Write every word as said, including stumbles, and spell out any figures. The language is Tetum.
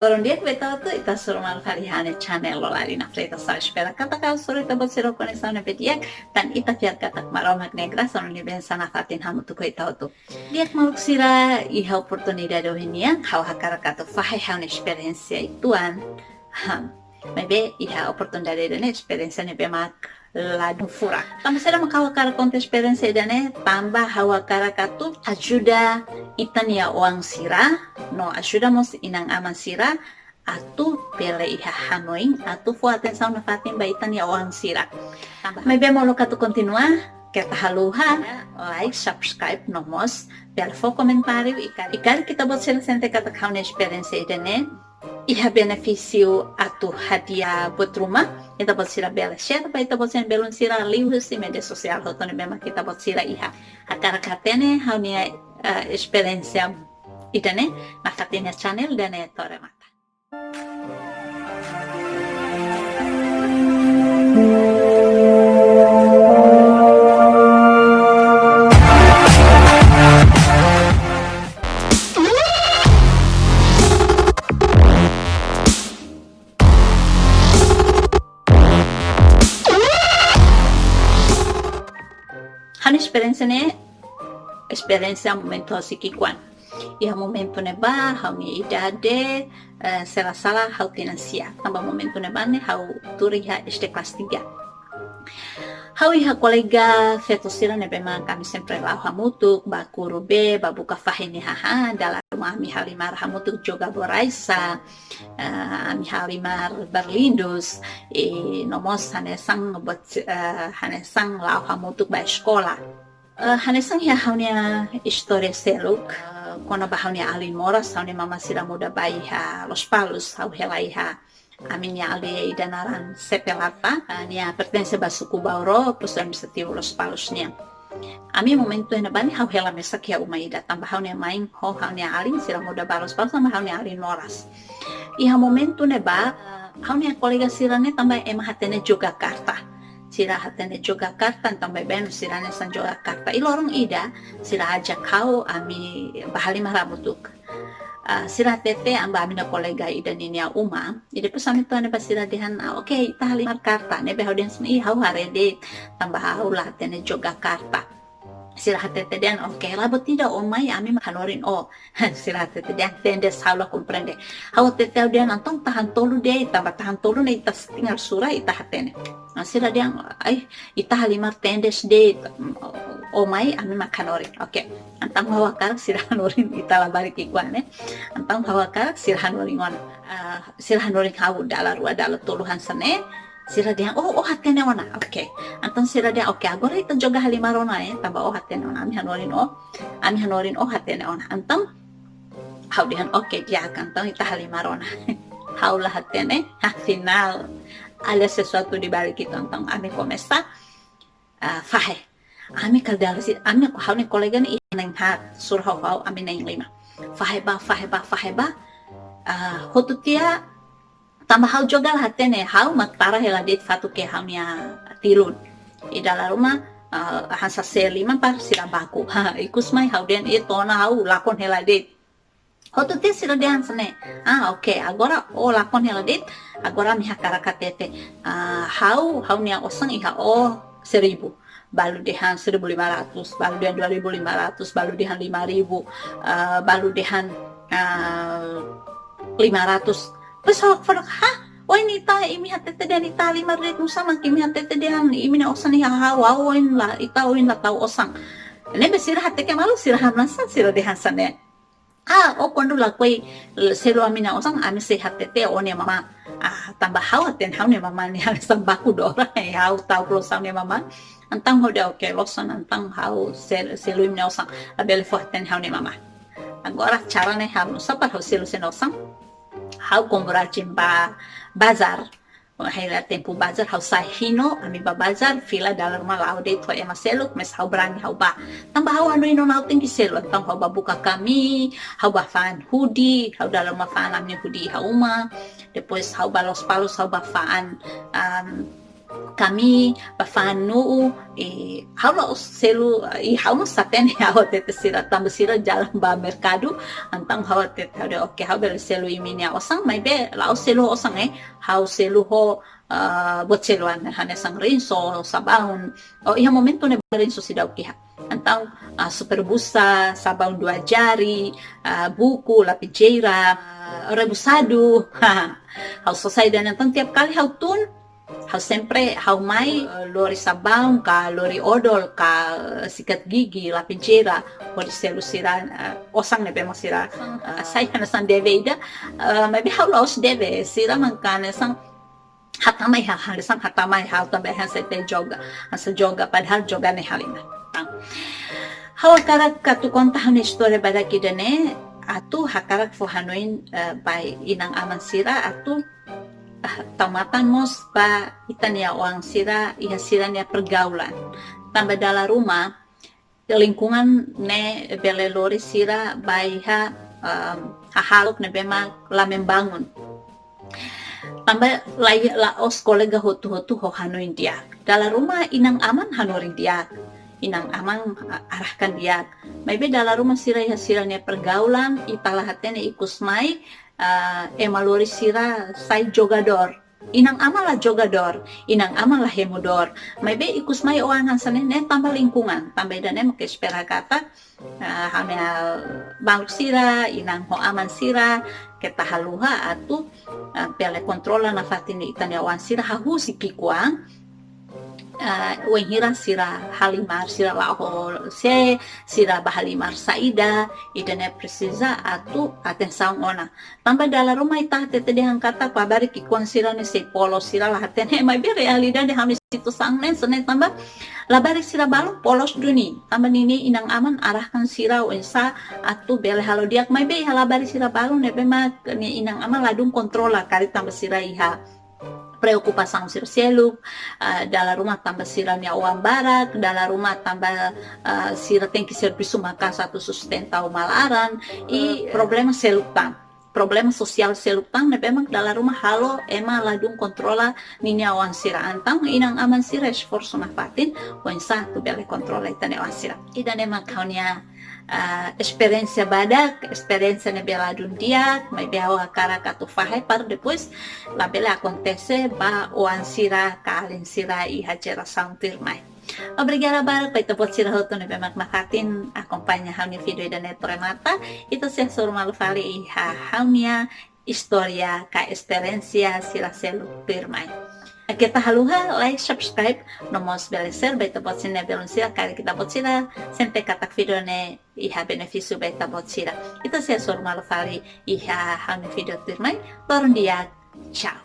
Loron di'ak ba ita hotu, ita hasoru malu fali iha ha'u-nia channel Loladina Freitas. Ha'u espera katak ha'u hasoru ita-boot sira ho koneksaun ne'ebé di'ak, tan ita fiar katak Maromak nia grasa no nia bensaun nafatin hamutuk ho ita hotu. Di'ak maluk sira, iha oportunidade ohin nian, ha'u hakarak atu fahe ha'u-nia esperiénsia uitoan. Ham. Maibé iha oportunidade ida-ne'e esperiénsia ne'ebé mak ladún furak. Tanba saida mak ha'u hakarak konta esperiénsia ida-ne'e, tanba ha'u hakarak atu ajuda ita-nia oan sira, no ajuda mós inan-aman sira, atu bele iha hanoin, atu fó atensaun nafatin ba ita-nia oan sira. Tanba. Maibé molok atu kontinua, keta haluha, like, subscribe, no mós, bele fó komentáriu, i karik, i karik ita-boot sira sente katak ha'u-nia esperiénsia ida-ne'e iha benefísiu atu hadi'a buat ruma, ita-boot sira bele share ba ita-boot sira belun sira liuhusi média sosiál hotu ne'ebé mak ita-boot sira iha. Hakarak hatene ha'u-nia, eh, esperiénsia ida-ne'e, nafatin iha channel ida-ne'e Toremata. Ha'u-nia esperiénsia ne'e, esperiénsia momentu ha'u sei ki'ikoan. Iha momentu ne'ebá, ha'u-nia idade, eh, se la sala ha'u tinan sia. Tanba momentu ne'ebá ne'e ha'u tuur iha S D kelas tiga. Ha'u iha kolega feto sira ne'ebé mak ami sempre la'o hamutuk, bá kuru bee, bá buka fahi nia hahán, dala ruma ami halimar hamutuk joga boraisa, eh, ami halimar berlindus, i no mós hanesan buat, eh, hanesan la'o hamutuk bá eskola. Eh, hanesan iha ha'u-nia istória seluk, eh, kona-ba ha'u-nia alin moras, ha'u-nia mama sira muda bá iha Lospalos, ha'u hela iha ami-nia aldeia ida naran Sepelata, eh, nia pertense ba suku Bauro, postu administrativu Lospalos nian. Ami momentu ne'ebá ne'e ha'u hela mesak iha uma ida tanba ha'u-nia main ho ha'u-nia alin sira muda bá Lospalos tanba ha'u-nia alin moras. Iha momentu ne'ebá, eh, ha'u-nia kolega sira-ne'e tanba ema hatene joga karta. Sira hatene joga karta, entaun baibain sira hanesan joga karta. I loron ida, sira ajak ha'u, ami bá halimar hamutuk. Ah, sira hatete, ami ba ami-nia kolega ida ninia uma. I depois ami to'o ne'ebá sira dehan, ah, oke, ita halimar karta. Ne'ebé ha'u dehan hanesan, ih, ha'u haree de'it, tanba ha'u la hatene joga karta. Sira hatete dehan, oke, la buat ida, ó mai, ami mak hanorin ó. Sira hatete dehan, tendes, ha'u la komprende. Ha'u hatete ha'u dehan, entaun tahan tolu de'it, tanba tahan tolu ne'e ita tinggal sura, ita hatene. Ah, sira dehan, ai, ita halimar tendes de'it, ó mai, ami mak hanorin. Oke. Entaun ha'u hakarak sira hanorin, ita labarik ki'ikoan ne'e. Entaun ha'u hakarak sira hanorin ona. Ah, sira hanorin ha'u dala rua, dala tolu hanesan ne'e. Sira dehan, oh, ó hatene ona. Oke. Entaun sira dehan, oke, agora ita joga halimar ona, eh. Tanba ó hatene ona, ami hanorin ó. Ami hanorin ó hatene ona. Entaun ha'u dehan, oke, di'ak, entaun ita halimar ona. Ha'u la hatene, afinál, ada sesuatu di balik itu, entaun ami komesa, ah, fahe. Ami kala dala sira, ami ho ha'u-nia kolega ne'e iha na'in haat, sura ho ha'u, ami na'in lima. Fahe bá, fahe bá, fahe bá. Ah, hotu tiha, tanba ha'u joga la hatene, ha'u mak tara hela de'it fatuk iha ha'u-nia tilun. I dala ruma, ah, hanesan se lima para sira baku. Ha, ikus mai ha'u dehan, ih, to'o ona ha'u lakon hela de'it. Hotu tiha sira dehan hanesan ne'e. Ah, oke, agora ó lakon hela de'it, agora ami hakarak hatete. Ah, ha'u, ha'u-nia osan iha ó seribu. Balu dehan seribu lima ratus, balu dehan dua ribu lima ratus, balu dehan lima ribu, ah, balu dehan, ah, lima ratus. Depois ha'u fala, hah? Ohin ita, imi hatete dehan ita halimar de'it, nusá mak imi hatete dehan imi-nia osan iha ha'u, ha'u ohin la, ita ohin la tau osan. Ne'ebé sira hateke malu, sira hamnasa, sira dehan hanesan ne'e. Ah, ó kuandu lakohi selu ami-nia osan, ami sei hatete ó-nia mamá. Ah, tanba ha'u hatene ha'u-nia mamá ne'e hanesan baku dora, ha'u tau loos ha'u-nia mamá. Entaun ha'u dehan, oke, loos ona, entaun ha'u sel-, selu imi-nia osan, labele fó hatene ha'u-nia mamá. Agora cara ne'e ha'u nusá para ha'u selu sira-nia osan. Ha'u komprá jin ba bazár. Hela tempu bazár, ha'u sai hino, ami bá bazár, fila dala ruma la'o de'it ho ema seluk, mas ha'u berani ha'u bá. Tanba ha'u hanoin ona ha'u tenke selu, entaun ha'u bá buka kamii, ha'u bá fa'an hudi, ha'u dala ruma fa'an ami-nia hudi iha uma. Depois ha'u bá Lospalos, ha'u bá fa'an, am, kami ba fanu, i ha'u la'ós selu, i ha'u mós hatene ha'u hatete sira tanba sira jalan ba merkadu, entaun ha'u hatete ha'u dehan oke, ha'u bele selu imi-nia osan, maibé la'ós selu osan, eh, ha'u selu ho, ah, buat selu hanesan rinso, sabaun, oh, iha momentu ne'ebá rinso seidauk iha. Entaun, ah, super busa, sabaun dua jari, ah, buku, lapenjeira, ah, rebusadu. Ha'u só sai de'it, entaun tiap kali ha'u tun, ha'u sempre ha'u mai, eh, lori sabaun ka, lori odol ka, eh, sikat gigi, lapenjeira, hodi selu sira, eh, osan ne'ebé mak sira, eh, sai hanesan deve ida, eh, maibé ha'u la'ós deve, sira mak hanesan hatama iha, hanesan hatama iha, ha'u tanba hanesan ita joga, hanesan joga, padahal joga ne'e halimar. Entaun, ha'u hakarak atu konta ha'u-nia istória badak ida-ne'e, atu hakarak fó hanoin, eh, ba inan-aman sira, atu, ah, tau matan mós ba ita-nia oan sira, iha sira-nia pergaulan. Tanba dala ruma, lingkungan ne'e bele lori sira ba iha, em, hahalok ne'ebé mak la membangun. Tanba la, la'ós kolega hotu-hotu ho hanoin di'ak. Dala ruma inan-aman hanorin di'ak. Inan-aman, ah, arahkan di'ak. Maibé dala ruma sira iha sira-nia pergaulan, ita la hatene ikus mai, ah, ema lori sira sai jogadór. Inan-aman la jogadór, inan-aman la hemu dór. Maibé ikus mai oan hanesan ne'e, ne'e tanba lingkungan, tanba ida-ne'e mak espera katak, ah, ha'u-nia maluk sira, inan ho aman sira, keta haluha atu, ah, bele kontrola nafatin ita-nia oan sira, hahú husi ki'ikoan, ah, wainhira sira halimar, sira la'o sé, sira bá halimar saida, ida-ne'e presiza atu atensaun ona. Tanba dala ruma ita hatete dehan katak labarik ki'ikoan sira ne'e sei polos, sira la hatene, maibé realidade ha'u-nia situasaun ne'e hanesan ne'e, tanba labarik sira balun polos duni. Tanba ninia inan-aman arahkan sira oinsá atu bele halo di'ak, maibé iha labarik sira balun ne'ebé mak nia inan-aman ladún kontrola, karik tanba sira iha preokupasaun sira seluk, ah, dala ruma tanba sira-nia oan barak, dala ruma tanba, ah, sira tenke servisu maka'as atu sustenta uma laran, i problema seluk tan. Problema sosiál seluk tan ne'ebé mak dala ruma halo ema ladún kontrola ninia oan sira. Entaun inan-aman sira esforsu nafatin oinsá atu bele kontrola ita-nia oan sira. Ida-ne'e mak ha'u-nia, ah, esperiénsia badak, esperiénsia ne'ebé ladún di'ak, maibé ha'u hakarak atu fahe para depois labele akontese ba oan sira ka alin sira iha jerasaun tuirmai. Obrigada barak ba ita-boot sira hotu ne'ebé mak nafatin akompaña ha'u-nia vídeo ida-ne'e to'o remata. Ita sei hasoru malu fali iha ha'u-nia istória ka esperiénsia sira seluk tuirmai. Keta haluha like, subscribe, no mós bele share ba ita-boot sira-nia belun sira, karik ita-boot sira sente katak vídeo ne'e iha benefísiu ba ita-boot sira. Ita sei hasoru malu fali iha ha'u-nia vídeo tuirmai. Loron di'ak. Tchau.